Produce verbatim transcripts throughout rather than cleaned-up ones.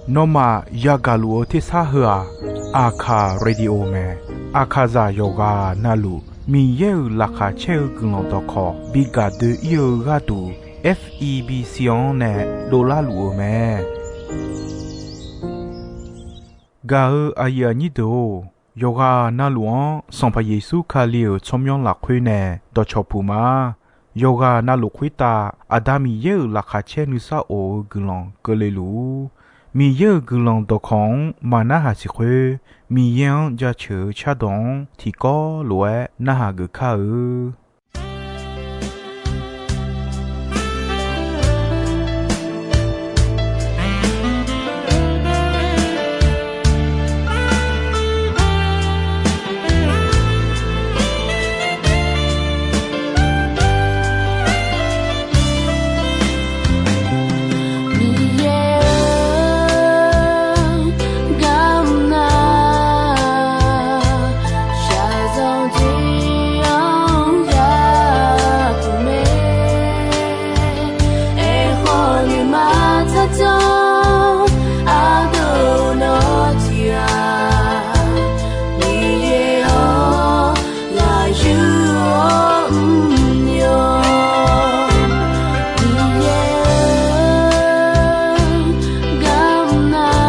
Nawmaf yagaq luf-eu tersar heu-aq, Aqkaq Radio mae. Aqkaqzaq yawqghaq navluf Miqyaer-euq laqkhaq caer-eu guiqlanq dawqkawq bi gaq doe-ir-eu gharduq, F E B C-anr nae dovlar luf-eu mae. Gaq-eu aqyuif aqnyir deuq-or, yawqghaq navluf-anr Sanqpaq Yeqsur Kali-euq tsawrmyanr lafkhoer nae dawqcawq puq ma. Yawqghaq navluf khoertav Aqda Miqyaer-euq laqkhaq caer nuisar of-eu guiqlanq keuvle luf-ur. Miqyaer-euq guiqlanq dawqkawq-anr maq narhaq siq khoer, Miqyaer-anr jaceuq-eu cardawq-anr tiqkawv lof-aer narhaq geuf kar-eu. Miqyaer-or, garmr nar, shaqzanq tiq-anr yapuq mae. Aerkhawf nuima tsardzanr ardov nawr tiq-aq, Miqyaer-or, ngaq yur-awr mrnya. Miqyaer-or, garmr nar,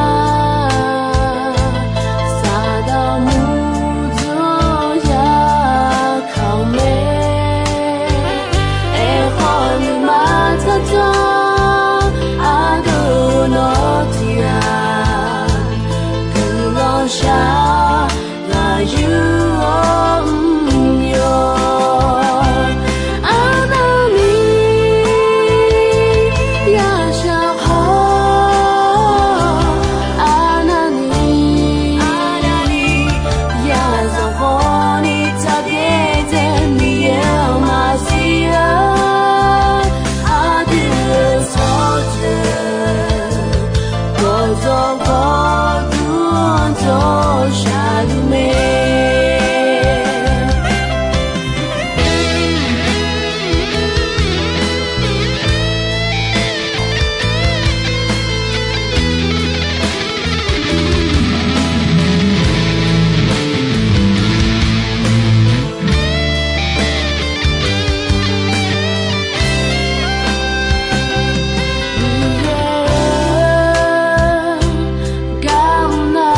Saqdaq murdzanr yakaq-eu mae. Aerkhawf nuima tsardzanr ardov nawr tiq-aq, guiqlanq shaq ngaq yur-awr mrnya. Arnavni yashaq khawf, arnavni yazanq khawfni tsaqbyaer dzae Miqyaer-anr maqsiq-a. Aqdui-euq tsawrjeuq gawqdzawq gawqdmr dawq shaqluf mae. Miqyaer-or, garmr nar,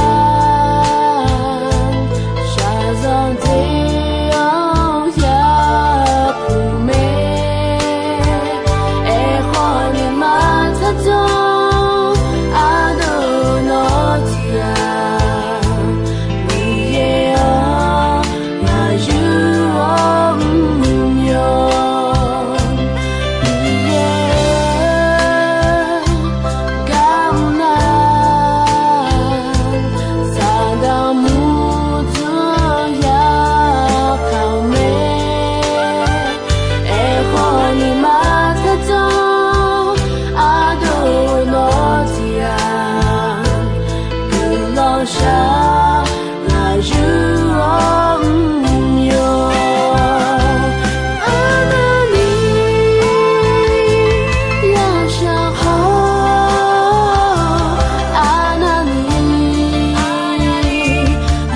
shaqzanq tiq-anr yapuq mae. Aerkhawf nuima tsardzanr ardov nawr tiq-aq, Miqyaer-or, ngaq yur-awr mrnya. Miqyaer-or, garmr nar, Saqdaq murdzanr yakaq-eu mae. Aerkhawf nuima tsardzanr ardov nawr tiq-aq, guiqlanq shaq ngaq yur-awr mrnya. Arnavni yashaq khawf, arnavni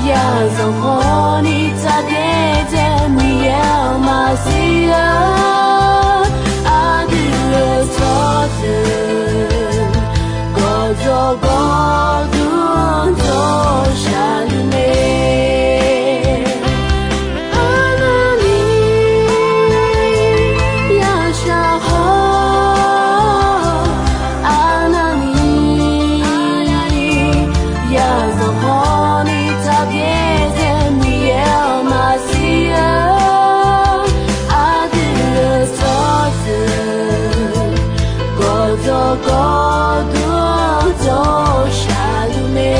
yazanq khawfni tsaqbyaer dzae Miqyaer-anr maqsiq-a. Aqdui-euq tsawrjeuq gawqdzawq gawqdmr dawq shaqluf mae. Arnavni yashaq khawf, arnavni yazanq khawfni tsaqbyaer dzae Miqyaer-anr maqsiq-a. Aqdui-euq tsawrjeuq gawqdzawq gawqdmr dawq shaqluf mae.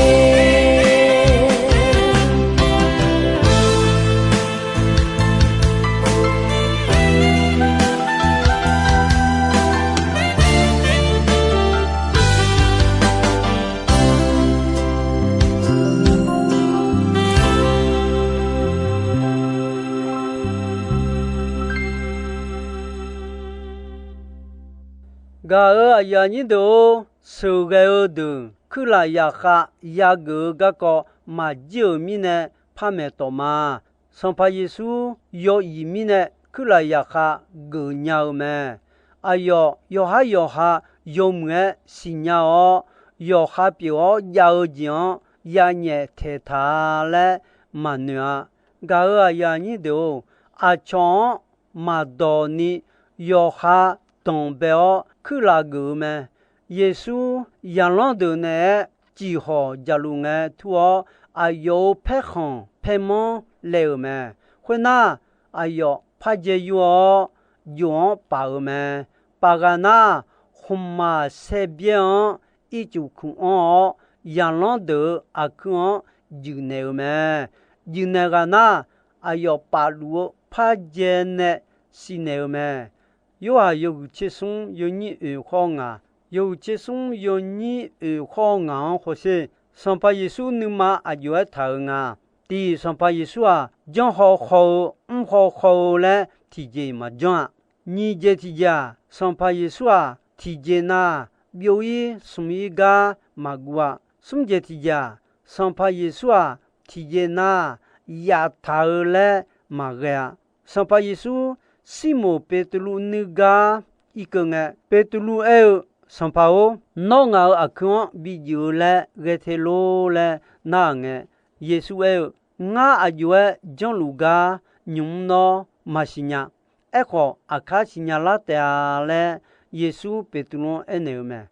Gaq-euq aqyuif aqnyir deuq-or, sheuqghae-eu deuq kuirlaf yaqkhav yageuf-eu garkawv maqjir-euq mirnae par maeqtawf ma. Sanqpaq Yeqsur yaw iq mirnae kuirlaf yaqkhav geuf nya-eu mae. Aqyawf yawqhar yawqha yawmuiq-aer siqnya-awr, yawqha pyeuf-awr jav-eu jeq-anr yanyaef taeq taq-a laer maqnoeq-a. Gaq-euq aqyuif aqnyir deuq-or, aqcawq-anr maqdawq ni yawqha danqbae-awr kuirlaf geuf-eu mae. Yeqsur zaqlanr deuq naeq-aer ciqhawq jaqluf ngae tur-awr, aqyawf-euq paerkhanq paermanr laev-euq mae. Khoernar, aqyawf par dzae yur-awr, jof-anr paf-euq mae. Paf ghaq nar, khmqmaq saerbyaer-anr ircuf kuq anr-awr, zaqlanr deuq-euq aqkuir-anr juifnaeq-euq mae. Juifnaeq ghaq nar, aqyawf pafluf-eu par dzae nae sivnaeq-eu mae. Yorhaq yawhuiq tser smr yawnyir oeq khawr ngaq, yawhuiq tser smr yawnyir oeq khawr ngaq-anr hawsher. Sanqpaq Yeqsur nuima aq jov-aer taq-euq nga. Tiq, Sanqpaq Yeqsur-aq, janrhaw haw-eu, mrhaw haw-eu laer tiqjeq-iq maqjanr-a. Nyiq jeq tiqjeq-aq, Sanqpaq Yeqsur-aq, tiqjeq nar, byov-ir smq-ir gar maqguv-a. Smr jeq tiqjeq-aq, Sanqpaq Yeqsur-aq, tiqjeq nar, yaftaq-eu laer maqghae-a. Sanqpaq Yeqsur Sirmoq Beqtuvluv nuigar irkeuv ngae, Beqtuvluv aer-eu, Sanqpaq-or, nawr ngaq-euq aqkuir-anr bijuif-eu laer ghae te lor laer nar-aq ngae, Yeqsur aer-eu, Ngar aq jov-aer janrluf gar nymq-mr nawr maqsiq nya. Aerkhawf, aqkar siqnya lar taef-a laer Yeqsur Beqtuvluv-anr aernaeq-eu mae.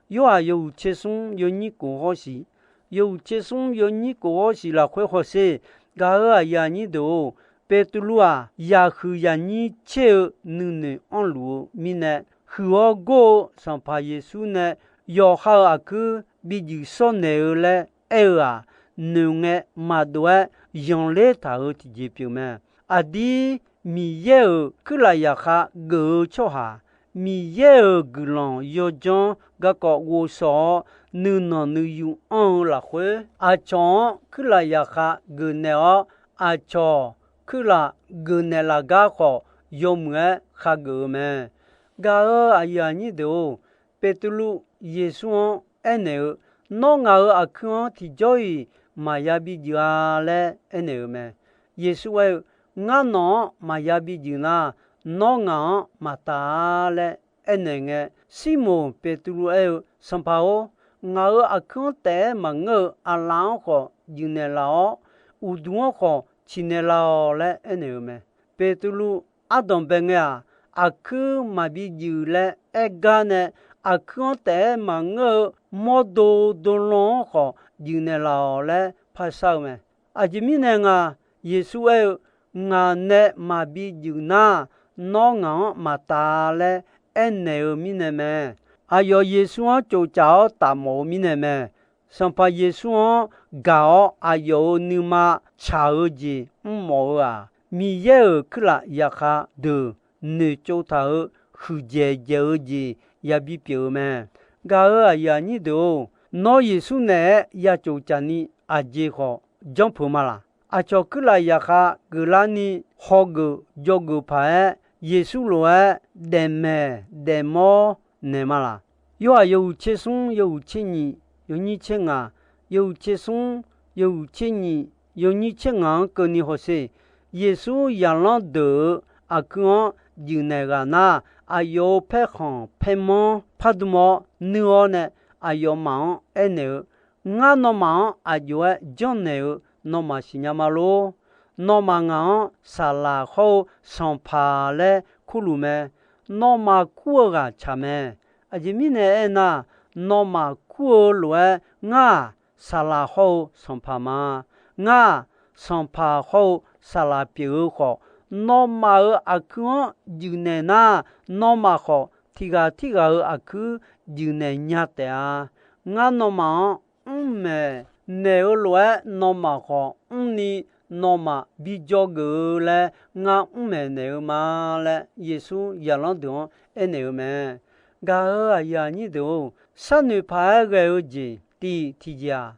Yorhaq yawhuiq tser smr yawnyir kof hawr shiq, yawhuiq tser smr yawnyir kof hawr shiq lafkhoer hawsher. Gaq-euq aqyuif aqnyir deuq-or, Beqtuvluv-aq, yaqhuiq yaqnyir tser-eu nuinoeq anrluf-eu mirnae, huiq-awr gor-eu Sanqpaq Yeqsur nae yawqha-euq aqkuir bijuif shawrnaeq-eu laer aer-eu-aq, noeqngae maqdov-aer zanqler taq-euq tiqjeq pyeuf mae. Aqdir Miqyaer-euq kuirlaf yaqkhav geuf-eu tsawrhaq, Miqyaer-euq guiqlanq yawdzanr garkawv ghovshaw-awr, nuinanq nuiyu anr-eu lafkhoer, aqcawq-anr kuirlaf yaqkhav geufnaeq-awr, aqcawq kuirlaf geufnaeq laf gar khawf, yawmuiq-aer khageuf-eu mae. Gaq-euq aqyuif aqnyir deuq-or, Beqtuvluv Yeqsur-anr aernaeq-eu, Nawr ngaq-euq aqkuir-anr tiqjawr-iq maqya bijuif-a laer aernaeq-eu mae. Yeqsur aer-eu, Ngar nawq-anr maqya bijuif nar, nawr ngaq-anr maqtaf-a laer aernaeq ngae, Sirmoq Beqtuvluv aer-eu, Sanqpaq-or, ngaq-euq aqkuir-anr taef-aer maqngeur-eu aqlaf-anr khawf juifnaeq laf-awr, uqduq-anr khawf ciqnaeq laf-awq laer aernaeq-eu mae. Beqtuvluv ardanq bae ngae-aq, aqkuir maqbi juif laer aer gar nae, aqkuir-anr taef-aer maqngeur-eu mawrdo dolan-anr khawf juifnaeq laf-awq laer par shar-eu mae. Aqjeq mirnae nga, Yeqsur aer-eu, Ngaq nae maqbi juif nar, nawr ngaq-anr maqtaf laer aernaeq-eu mirnae mae. Aqyawf Yeqsur-anr tsoftsaf-awr tafmawf-eu mirnae mae. Sanqpaq Yeqsur-anr gaq-awr aqyawf-euq nuima tsaq-eu jeq mrmawf-eu-aq, Miqyaer-euq kuirlaf yaqkhav deuq noeqtsov taq-euq huiqdzaeq dzaeq-eu jeq yabi pyeuf-eu mae. Gaq-euq aqyuif aqnyir deuq-or, nawr Yeqsur naeq-aer ya tsoftsaf ni aqjeq khawf janrpeuq ma laq? Aqcawq kuirlaf yaqkhav geuflarni hawgeuf dzawgeuf paq-aer, Yeqsur lof-aer daefmaeq daefmawr naeq ma laq? Yorhaq yawhuiq tser smr, yawhuiq tser nyiq, yawnyir tser ngaq, yawhuiq tser smr, yawhuiq tser nyiq, yawnyir tser ngaq-anr keuvni hawsher. Yeqsur zaqlanr deuq-euq aqkuir-anr juifnaeq ghaq nar, aqyawf-euq paerkhanq paermanr pardm-awr nuir-awr nae, aqyawfmaf-anr aernaeq-eu, Ngar nawmaf-anr aq jov-aer janrnaeq-eu nawmaf siqnya ma lor. Nawmaf ngaq-anr saqlaq hawr-eu sanqpaq laer kurluf mae. Nawmaf kur-eu ghaq tsaq mae. Aqjeq mirnae aernar, nawmaf kur-eu lof-aer ngar-aq, saqlaq hawr-eu sanqpaq ma. Ngar-aq, sanqpaq hawr-eu saqlaq pyeuf-eu khawf, nawmaf-euq aqkuir-anr juifnaeq nar, nawmaf khawf tiq ghaq tirghaq-euq aqkuir juifnaeq nya taef-a. Ngar nawmaf-anr mrmaeq naeq-eu lof-aer, nawmaf khawf mrni nawmaf bi dzawgeuf-eu laer ngar mrmaeq naeq-eu ma laer, Yeqsur zaqlanr deuq-anr aernaeq-eu mae. Gaq-euq aqyuif aqnyir deuq-or, sharnoeq paq-aer ghae-eu jeq tiq tiqjeq-aq,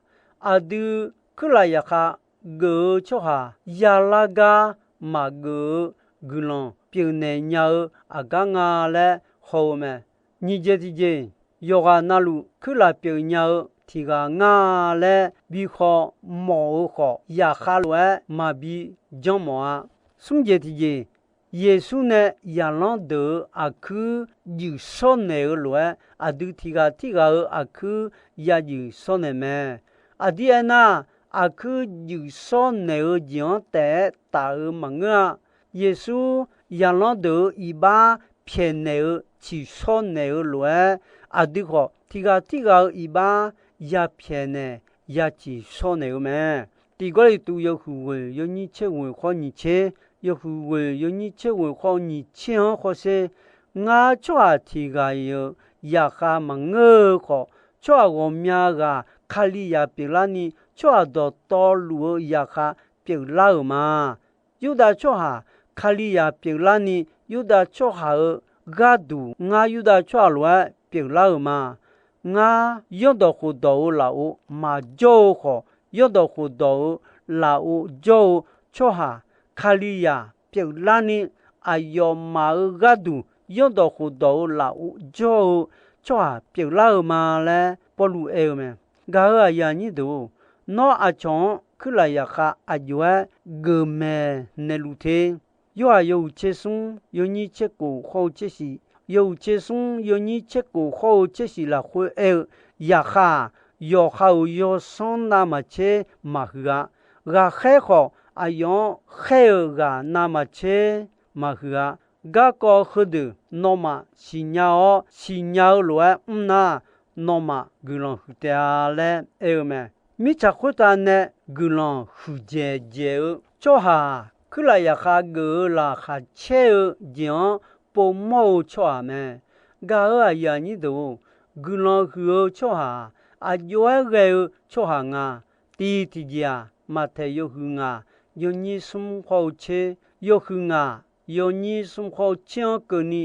aqdui kuirlaf yaqkhav geuf-eu tsawrhaq yalar gar maqgeuf-eu guiqlanq pyeufnaeq nya-eu aqgar nga laer haw-eu mae. Nyiq jeq tiqjeq, yawqghaq navluf kuirlaf pyeuf nya-eu tiq ghaq nga laer bi khaw mawf-eu khawf, yaqkhav lof-aer maqbi janr mawf-a. Smr jeq tiqjeq, Yeqsur nae zaqlanr deuq-euq aqkuir juif shawr naeq-eu lof-aer, aqdui tiq ghaq tirghaq-euq aqkuir ya juif shawr naeq mae. Aqdir aernar, aqkuir juif shawr naeq-eu jeq-anr taef-aer taf-eu maqngeur-a. Yeqsur zaqlanr deuq-euq iqbax pyaeqnaeq-eu ciqshawr naeq-eu lof-aer, aqdui khawf tiq ghaq tirghaq-euq iqbax ya pyaeqnaeq ya ciqshawr naeq-eu mae. Tiq Gawrliqtu yawhuiq ghoeq yawnyir tser ghoeq khawr nyiq tser, yawhuiq ghoeq yawnyir tser ghoeq khawr nyiq tser-anr hawsher. Ngar tsawrhaq tiq ghaq-euq zaqkhav maqngeur-eu khawf, tsawrhaq ghawqmya ghaq Kalizaq pyeuflarni, tsawrhaq dawqtawvluf-eu zaqkhav pyeuflar-euq ma. Yurdav tsawrhaq Kalizaq pyeuflarni, Yurdav tsawrhaq-euq gharduq ngar Yurdav tsawrhaq lof-aer pyeuflar-euq ma. Ngar zanrdawq khofdawq-euq lafov maqjawr-eu khawf, zanrdawq khofdawq-euq lafov jawr-eu tsawrhaq Kalizaq pyeuflarni, aqyawfmaf-euq gharduq zanrdawq khofdawq-euq lafov jawr-eu tsawrhaq pyeuflar-euq ma laer Pawrluv aer-eu mae. Gaq-euq aqyuif aqnyir deuq-or, nawr aqcawq-anr kuirlaf zaqkhav aqjox-aer geufmaeq naeqluf te. Yorhaq yawhuiq tser smr yawnyir tser khof khawr-eu tser shif, yawhuiq tser smr yawnyir tser khof khawr-eu tser shif lafkhoer aer-eu, zaqkhav-aq, yawqha-euq yawsanr navmaqtser maqhuiq-a. Ghaqkhaer khawf, aqyawf-anr khaer-euq ghaq navmaqtser maqhuiq-a. Garkawv heudeuq nawmaf siqnya-awr, siqnya-eu lof-aer mr nar, nawmaf guiqlanq huiq taef-a laer aer-eu mae. Mirtsaq khoertav nae guiqlanq huiqdzaeq dzaeq-eu tsawrhaq-aq, kuirlaf zaqkhav geuf-eu laqkhaq caer-eu jeq-anr povmawr-eu tsawrhaq mae. Gaq-euq aqyuif aqnyir deuq-or, guiqlanq huiq-eu tsawrhaq-aq, aqjox-aer ghae-eu tsawrhaq nga. Tiq tiqjeq-aq, Maqtaeq yawhuiq ngaq yawnyir smr khawr-eu tser, yawhuiq ngaq yawnyir smr khawr-eu tser-anr keuvni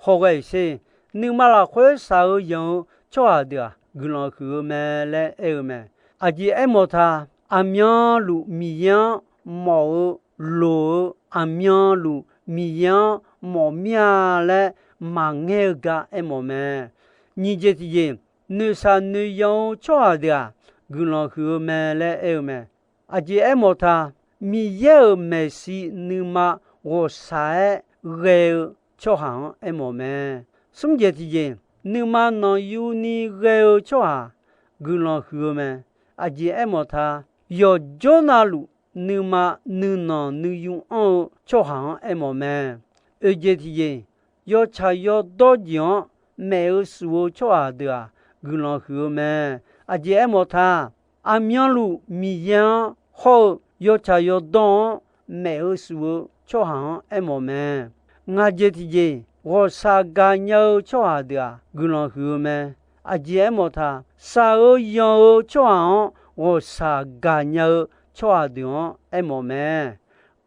hawghae-iq sher. Nuima lafkhoer shaq-eu yanq-eu tsawrhaq deuq-aq, guiqlanq huiq-eu mae laer aer-eu mae. Aqjeq aermawf ta, aqmyanluf Miqyaer-anr mawf-eu loq-eu, aqmyanluf Miqyaer-anr mawf mir-a laer maqngaer-eu gar aermawf mae. Nyiq jeq tiqjeq, noeqshaq noeqyanq-eu tsawrhaq deuq-aq, guiqlanq huiq-eu mae laer aer-eu mae. Aqjeq aermawf ta, Miqyaer-euq maeqshi nuima ghawqshaq-aer ghae-eu tsawrhaq-anr aermawf mae. Smr jeq tiqjeq, nuima nanqyuni ghae-eu tsawrhaq guiqlanq huiq-eu mae. Aqjeq aermawf ta, yawqjawr navluf nuima nuinanq nuiyu anr-eu tsawrhaq-anr aermawf mae. Oeq jeq tiqjeq, yawtsaq yawdawr jeq-anr maef-eu shuf-eu tsawrhaq deuq-aq, guiqlanq huiq-eu mae. Aqjeq aermawf ta, aqmyanluf Miqyaer-anr hawr-eu yawtsaq yawdawr-anr maef-eu shuf-eu tsawrhaq-anr aermawf mae. Ngaq jeq tiqjeq, ghawqshaq gaqnya-eu tsawrhaq deuq-aq, guiqlanq huiq-eu mae. Aqjeq aermawf ta, shaq-eu yanq-eu tsawrhaq-anr ghawqshaq gaqnya-eu tsawrhaq deuq-anr aermawf mae.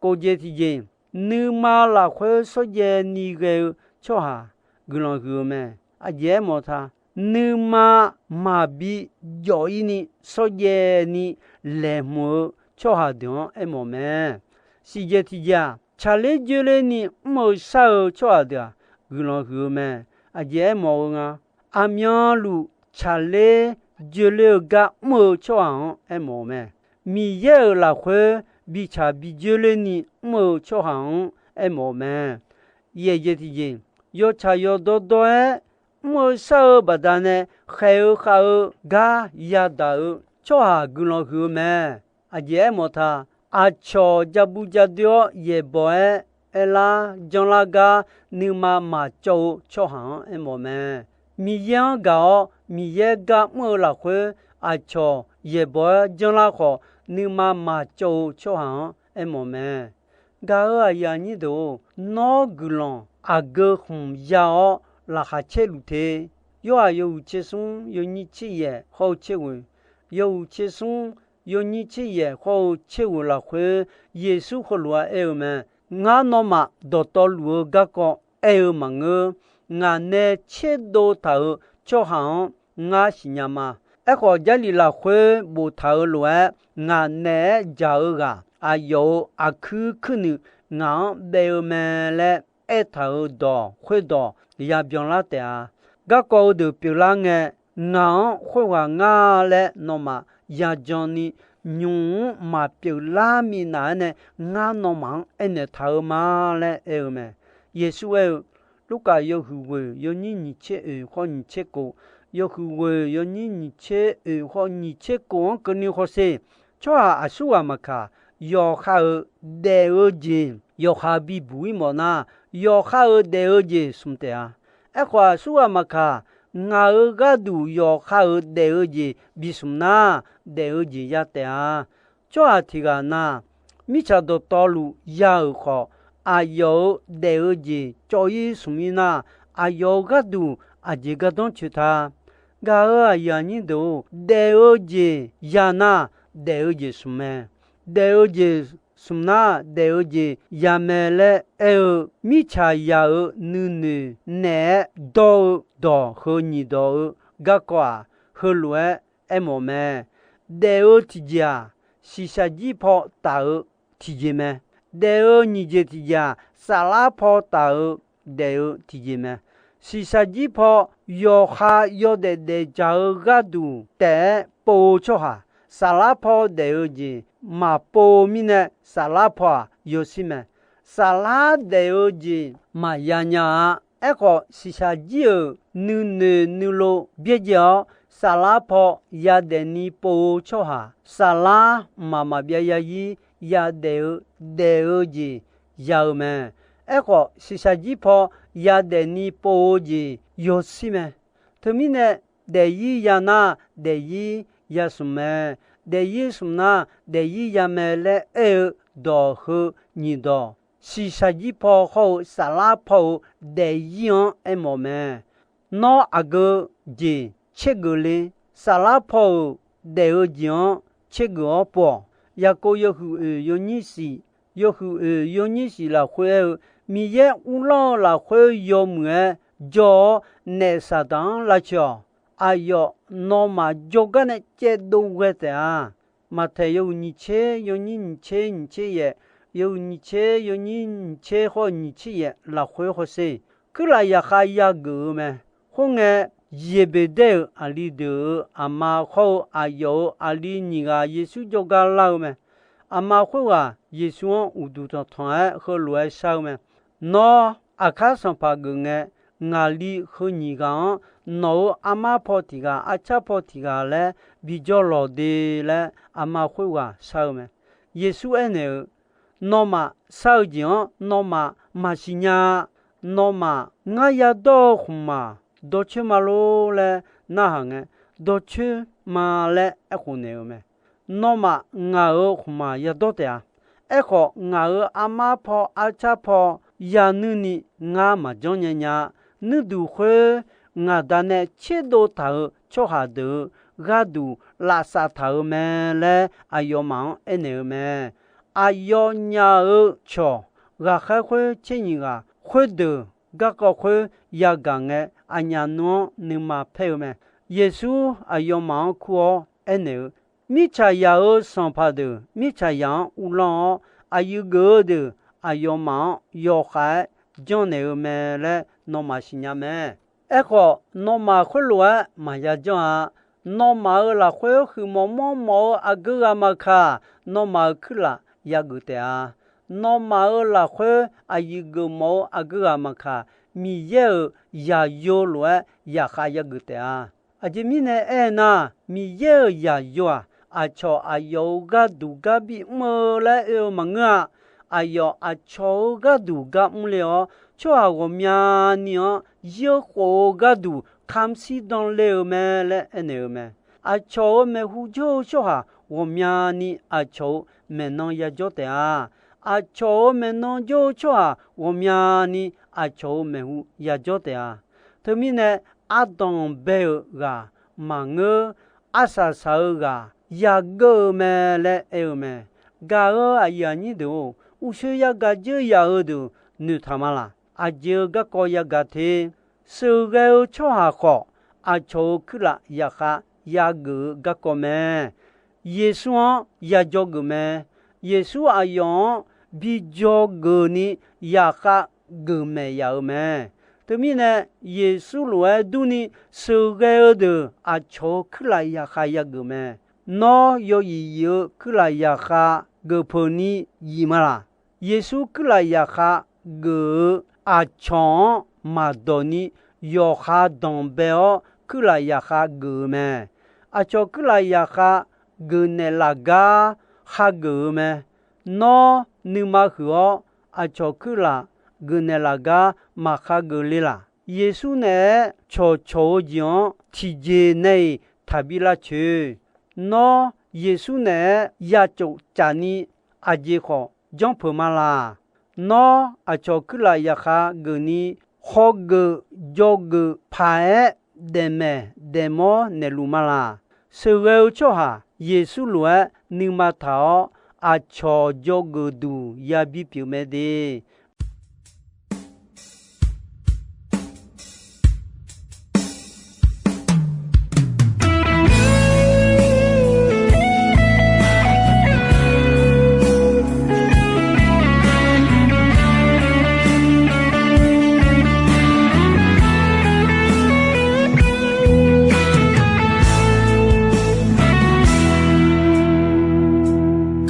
Kof jeq tiqjeq, nuima lafkhoer shawrjaev ni ghae-eu tsawrhaq guiqlanq huiq-eu mae. Aqjeq aermawf ta, nuima maqbi jawf-ir ni shawrjaev ni laeqhmq-eu tsawrhaq deuq-anr aermawf mae. Siqjeq tiqjeq-aq, tsaqler joerler ni mr-eu shar-eu tsawrhaq deuq-aq, guiqlanq huiq-eu mae. Aqjeq aermawf-eu nga, aqmyanluf tsaqler joerler-eu gar mr-eu tsawrhaq-anr aermawf-eu mae. Miqyaer-euq lafkhoer bitsaq bijoerler ni mr-eu tsawrhaq-anr aermawf-eu mae. Yaeq jeq tiqjeq, yawtsaq yawdawr dawr-aer mr-eu shar-eu baqdanae khaeq-eu khav-eu gar yadaq-eu tsawrhaq guiqlanq huiq-eu mae. Aqjeq aermawf ta, aqcawq ja bu ja doer-awr yaeqbawq-aer aerlar janrlar gar nuima maqcawv-eu tsawrhaq-anr aermawf mae. Miqyaer-anr gaq-awr Miqyaer gar mr-eu lafkhoer aqcawq yaeqbawq-aer janrlar khawf, nuima maqcawv-eu tsawrhaq-anr aermawf mae. Gaq-euq aqyuif aqnyir deuq-or, nawr guiqlanq aqgeu khmq ya-awr laqkhaq caer luf te. Yorhaq yawhuiq tser smr yawnyir tser yaeq hawr-eu tser ghoeq, yawhuiq tser smr yawnyir tser yaeq hawr-eu tser ghoeq lafkhoer Yeqsur heulof-aer aer-eu mae. Ngar nawmaf dawqtawvluf-eu garkawv aer-eu maqngeur. Ngaq nae tserdov taq-euq tsawrhaq-anr ngar siqnya ma. Aerkhawf, Jarlif lafkhoer boftaq-euq lof-aer, ngaq naeq-aer dzaq-eu ghaq aqyawf-euq aqkuir kuirnuiv ngaq-anr baev-eu mae laer aertaq-euq dawq khoerdawq yabyanlar taef-a. garkawv-eu deuq pyeuflar ngae, ngaq-anr khoerghaq ngar laer nawmaf yajan ni nymq-mr maqpyeuf lar minav-aer nae, ngar nawmaf-anr aernaeq taq-eu ma laer aer-eu mae. Yeqsur aer-eu, Lurkaf yawhuiq ghoeq yawnyir nyiq tser oeq khawr nyiq tser kov, yawhuiq ghoeq yawnyir nyiq tser oeq khawr nyiq tser kov-anr keuvni hawsher. Tsawrhaq aqsurghaq maqkaq, yawqha-euq daef-eu jeq yawqha bibuq-ir mawf nar, yawqha-euq daef-eu jeq smq taef-a. Aerkhawf, aqsurghaq maqkaq, ngaq-euq gharduq yawqha-euq daef-eu jeq bismq nar, daef-eu jeq ya taef-a. Tsawrhaq tiq ghaq na, mirtsaq dawqtawvluf ya-euq khawf, aqyawf-euq daef-eu jeq cawv-ir smq-ir nar, aqyawf-euq gharduq aqjeq gardanr coeq ta. Gaq-euq aqyuif aqnyir deuq-or, daef-eu jeq ya nar, daef-eu jeq smq mae. Daef-eu jeq smq nar, daef-eu jeq ya mae laer aer-eu, mirtsaq yaq-euq nuinoeq naeq-aer dawr-eu dawq heu nyiq dawq-eu garkawv-aq, heulof-aer aermawf mae. Daef-eu tiqjeq-aq, shiqshaq jir paw taf-eu tiqjeq mae. Daef-eu nyiq jeq tiqjeq-aq, saflar paw taf-eu daef-eu tiqjeq mae. Shiqshaq jir paw yawqha yawdaef daefdzaq-eu gharduq taef-aer pov-eu tsawrhaq, saflar paw daef-eu jeq maqpov-eu mirnae, saflar paw-aq yawshir mae. Saflar daef-eu jeq maqya nya-a. Aerkhawf, shiqshaq jir-euq nuinoeq nuilov byaerdzae-awr, saflar paw yadaef ni pov-eu tsawrhaq, saflar mqmaq maqbyav yazir yadaef-eu, daef-eu jeq ya-eu mae. Aerkhawf, shiqshaq jir paw yadaef ni pov-eu jeq yawshir mae. Teumirnae, daefzir ya nar, daefzir ya smq mae. Daefzir smq nar, daefzir ya mae laer aer-eu dawq heu nyiq dawq, shiqshaq jir paw hawr-eu saflar paw-euq daefzir-anr aermawf mae. Nawr aqgeu jeq tsergeuf le. Saflar paw-euq daef-eu jeq-anr tsergeuf-awr pov-awq. Yaqkov yawhuiq oeq yawnyir shif, yawhuiq oeq yawnyir shif lafkhoer aer-eu, Miqyaer uvlanr-eu lafkhoer yawmuiq-aer jawr-awr, naef Saqdaq-anr lavcoeq-awq. Aqyawf nawmaf jawrgar nae caevdov ghae taef-a. Maqtaeq yawhuiq nyiq tser yawnyir nyiq tser nyiq tser yaef, yawhuiq nyiq tser yawnyir nyiq tser khawr nyiq tser yaef lafkhoer hawsher. Kuirlaf yaqkhav yageuf-eu mae. Khoerngae, Zeqbeqdaer-euq aqli deuq-euq aqma hawr-eu aqyawf-euq aqli nyiq ghaq Yeqsur jawrgar lar-eu mae. Aqma khoerghaq Yeqsur-anr uqduq tanqtanq-aer heulof-aer shar-eu mae. Nawr aqkar sanqpaq geuf ngae, ngaqli heu nyiq ghaq-anr nawq-euq armar paw tiq ghaq, arcar paw tiq ghaq laer bijawr lawq de laer, aqma khoerghaq shar-eu mae. Yeqsur aernaeq-eu, Nawmaf shar-eu jeq-anr nawmaf maqsiq nya-a. Nawmaf ngar yadawr-eu khmqmaq dawrcoer ma lor laer narhaq ngae, dawrcoer ma laer aerkhof naeq-eu mae. Nawmaf ngaq-euq khmqmaq yadawr taef-a. Aerkhawf, ngaq-euq armar paw arcar paw yanuir ni ngar maqjanr nya nya-a. Nuirduq khoer ngaq da nae tserdov taq-euq tsawrhaq deuq-euq gharduq lafsaf taq-euq mae laer aqyawfmaf-anr aernaeq-eu mae. Aqyawfnyaf-euq cawq ghaqkhaer khoer tser nyiq ghaq khoerdeuq garkawv khoer yagaq ngae, aqnyaf nmr-anr nuima paer-eu mae. Yeqsur aqyawfmaf-anr kur-awr aernaeq-eu, Mirtsaq yaq-euq sanqpaq deuq mirtsaq yaq-anr uvlanr-awr, aqyuif geuf-eu deuq aqyawfmaf-anr yawkhav-aer janrnaeq-eu mae laer nawmaf siqnya mae. Aerkhawf, nawmaf khoerlof-aer maqya janr-a. Nawmaf-euq lafkhoer huiqmawf manrmawf-eu aqgeu ghaq maqkaq, nawmaf-euq kuirlaf yageuf taef-a. Nawmaf-euq lafkhoer aqyuif geufmawf-eu aqgeu ghaq maqkaq, Miqyaer-euq zaqyo lof-aer yaqkhav yageuf taef-a. Aqjeq mirnae aernar, Miqyaer-euq zaqyo-aq, aqcawq aqyawf-euq gharduq gar bimr-eu laer oe-eu maqngeur-a. Aqyawf aqcawq-euq gharduq gar mrle-awr, tsawrhaq ghawqmyani-anr zir-eu khof-eu gharduq kamq shir dan le-eu mae laer aernaeq-eu mae. Aqcawq-euq maeqhu jawr-eu tsawrhaq ghawqmyani aqcawq-euq maeqnan yajawr taef-a. Aqcawq-euq maeqnan jawr-eu tsawrhaq ghawqmyani aqcawq-euq maeqhu yajawr taef-a. Teumirnae, ardanq bae-euq ghaq maqngeur, arsaq saq-eu ghaq yageur-eu mae laer aer-eu mae. Gaq-euq aqyuif aqnyir deuq-or, uqshoe yagaq dzeur yaf-eu deuq noeqtaq ma laq? Aqjeq-eu garkawv yagaq te. Sheuqghae-eu tsawrhaq khawf, aqcawq-euq kuirlaf yaqkhav yageuf-eu garkawv mae. Yeqsur-anr yajawr geuf mae. Yeqsur aqyawf-anr bijawr geuf ni yaqkhav geufmaeq yaf-eu mae. Teumirnae, Yeqsur lof-aer durni sheuqghae-eu deuq aqcawq-euq kuirlaf zaqkhav yageuf mae. Nawr, yawzif zif-eu kuirlaf zaqkhav geuf peuq ni zif ma laq? Yeqsur kuirlaf zaqkhav geuf-eu aqcawq-anr maqdawq ni yawqha danqbae-awr kuirlaf zaqkhav geuf-eu mae. Aqcawq kuirlaf zaqkhav geufnaeq laf gar khageuf-eu mae. Nawr, nuima huiq-awr aqcawq kuirlaf geufnaeq laf gar maqkhageuf le laq? Yeqsur naeq-aer cawqcawq-eu jeq-anr tiqjeq nae-iq taqbi lavcoeq. Nawr, Yeqsur naeq-aer ya tsofcaf ni aqjeq khawf janrpeuq ma laq? Nawr, aqcawq kuirlaf zaqkhav geufni hawgeuf jawrgeuf paq-aer daefmaeq daefmawr naeqluf ma laq? Sheuqghae-eu tsawrhaq Yeqsur lof-aer nuima taq-awr, aqcawq jawrgeuf duq yabi pyeuf mae de.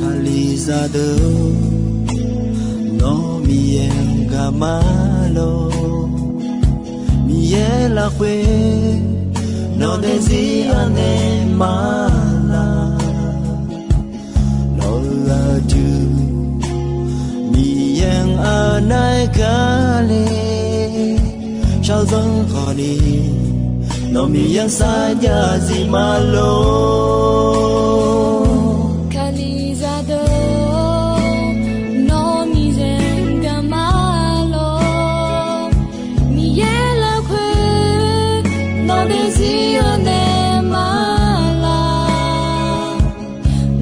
Kalizaq deuq, nawr Miqyaer-anr gaq ma lor. Miqyaer lafkhoer nawq daefzir anaeq ma laq? Nawq-euq aqdui Miqyaer-anr anaeq gaq le. Shaqzanr khawfni nawq Miqyaer-anr sarjax zif ma lor. Kalizaq deuq, nawr Miqyaer-anr gaq ma lor. Miqyaer lafkhoer nawq daefzir anaeq ma laq?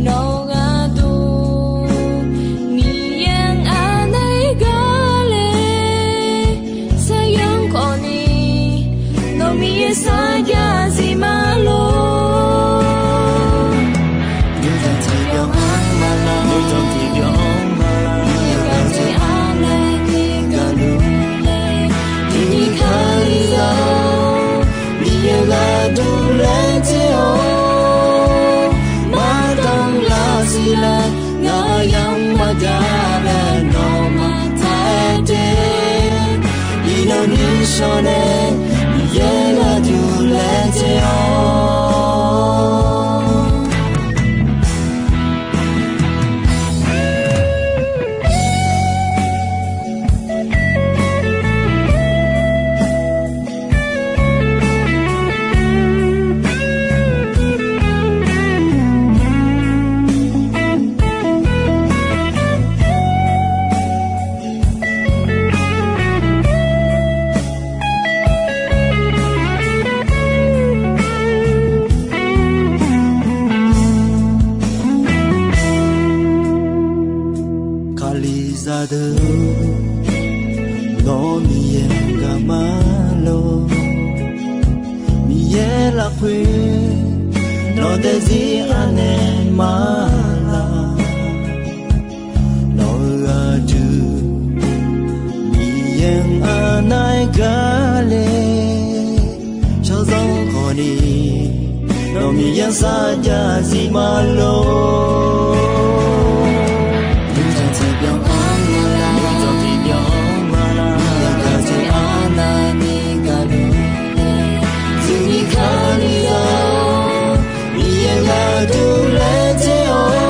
Nawq-euq aqdui Miqyaer-anr anaeq gaq le. Shaqzanr khawfni nawq Miqyaer-anr sarjax zif ma lor. Yawqjeq tiqbyan-anr ma laq, yawqjeq tiqbyan-anr ma laq, Miqyaer gaq tser anaeq ni gaqluf le. Tiqni Kalizaq-or, Miqyaer gharduq laejae-awr, mardanq lar siqlar, ngaq yamq maqjav laer nawmaf taq-aer de. Iqnan ni shawr nae Miqyaer gharduq laejae-awr. Kalizaq deuq, nawr Miqyaer gaq ma lor. Miqyaer lafkhoer nawq daefzir anaeq ma laq? Nawq-euq aqdui Miqyaer-anr anaeq gaq le. Shaqzanr khawfni nawq Miqyaer-anr sarjax zif ma lor. Yawqjeq tiqbyan-anr ma laq, yawqjeq tiqbyan-anr ma laq, Miqyaer gaq tser anaeq ni gaqluf le. Tiqni Kalizaq-or, Miqyaer gharduq laejae-awr,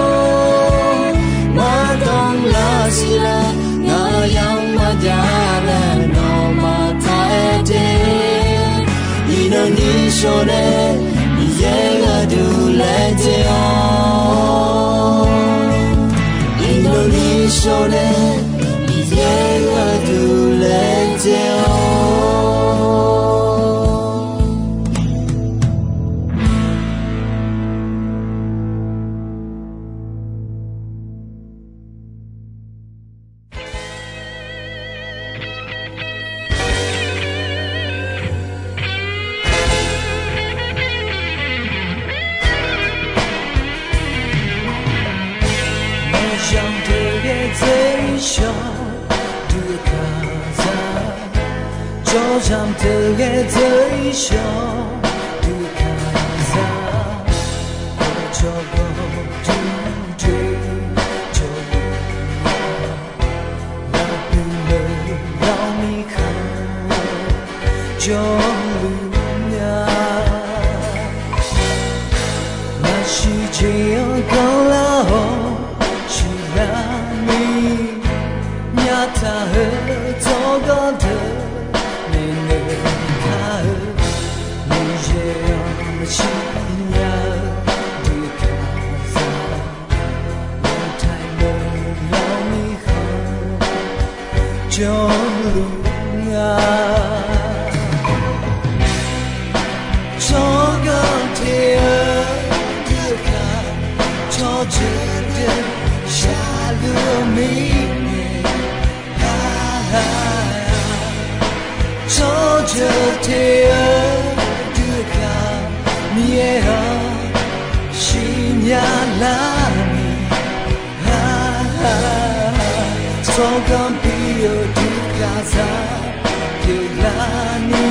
mardanq lar siqlar, ngaq yamq maqjav laer nawmaf taq-aer de. Iqnan ni shawr nae Miqyaer gharduq laejae-awr. Iqnan ni shawr nae Miqyaer gharduq laejae-awr. Maqzanq toeqbyaer dzer Yawzaq deuq ghae dzeur-ir shawq dui kaqzaq, jawrgawv dur dzoer jawrluf-a, lafpuiq lawq mirkhanq jawrluf-a. Maqsiq jeq-anr ganrlar-awr siqlar ni, nyaftaq-eu tsawrganr deuq maeqnaeq kar-eu, Miqyaer-anr siqnya-eu dui kaqzaq, maqtaiq lawq mirkhanq jawrluf-a. Tsawrganr te-eu dui kaq, tsawrjeuq deuq shaqluf-eu mirnae, tsawrjeuq te-eu dui kaq, Miqyaer-anr siqnya lar ni, tsawrganr bi-eu dui kaqzaq pyeuflar ni,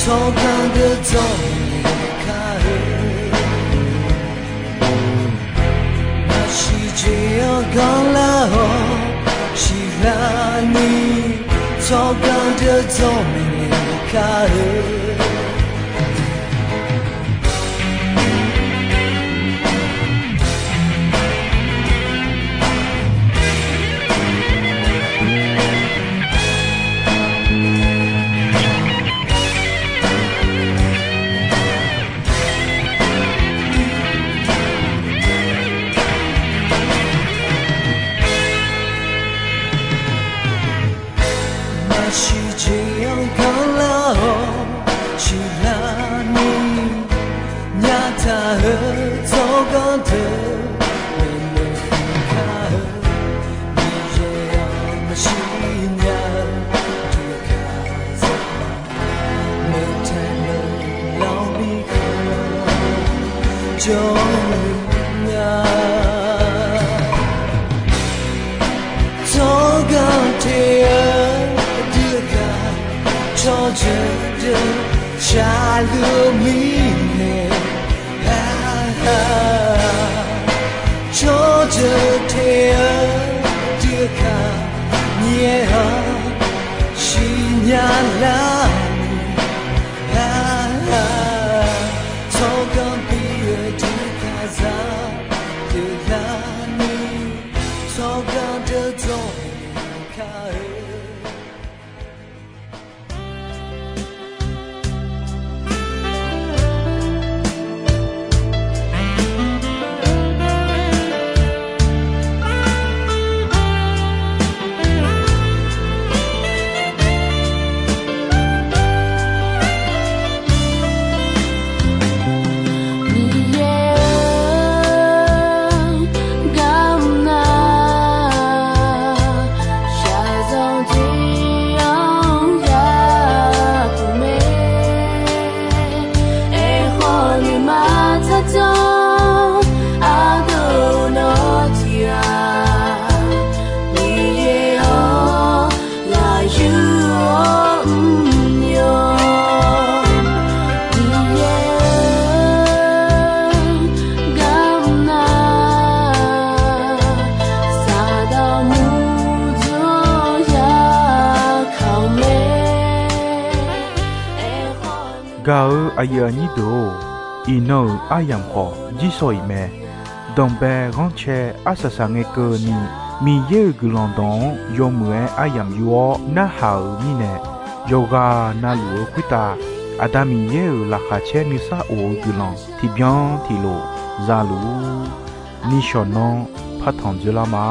tsawrganr deuq dzawrnaeq kar-eu. Maqsiq jeq-anr ganrlar-awr siqlar ni, tsawrganr deuq dzawrnaeq kar-eu. Maqsiq jeq-anr ganrlar-awr siqlar ni, nyaftaq-eu tsawrganr deuq maeqnaeq kar-eu, Miqyaer-anr maqsiq nya-eu dui kaqzaq, meuq taeq meuq lawq mirkhanq jawrluf-a. Tsawrganr te-eu dui kaq, tsawrjeuq deuq shaqluf-eu mirnae, tsawrjeuq te-eu dui kaq, Miqyaer-anr siqnya lar ni, tsawrganr bi-eu dui kaqzaq pyeuflar ni, tsawrganr deuq dzawrnaeq kar-eu. Miqyaer-eu, garmr nar, shaqzanq tiq-anr yapuq mae. Aerkhawf, nuima tsardzanr ardeuv nawr tiq-aq, Miqyaer-awr, ghaq yur-awr mrnya. Miqyaer-eu, garmr nar, saqdaq muiq-anr yakaq-eu mae. Gaq-eu aqyuif aqnyir deuq-or, iqnan-euq aryamq khawf jirshaw-iq mae. Danqbae ghanrcae arsaq saq ngae keuvni, Miqyaer-euq guiqlanq dawq-anr yawmuiq-aer aryamq yur-awr narhaq-euq mirnae, yawqghaq navluf-eu khoertav Aqda Miqyaer-euq laqkhaq caer nuisar of-eu guiqlanq tiqbyan tiqlof zaluf-ur. Nishawq nanr partanq dzoerlar ma.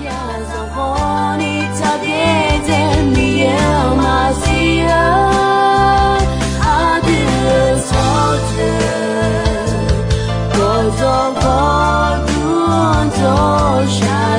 Yaqzanq khawfni tsaq pyaerdzae Miqyaer-anr maqsiq-eu, aqdui-euq tsawrjeuq gawqjawq gawqdur-anr jawr shaq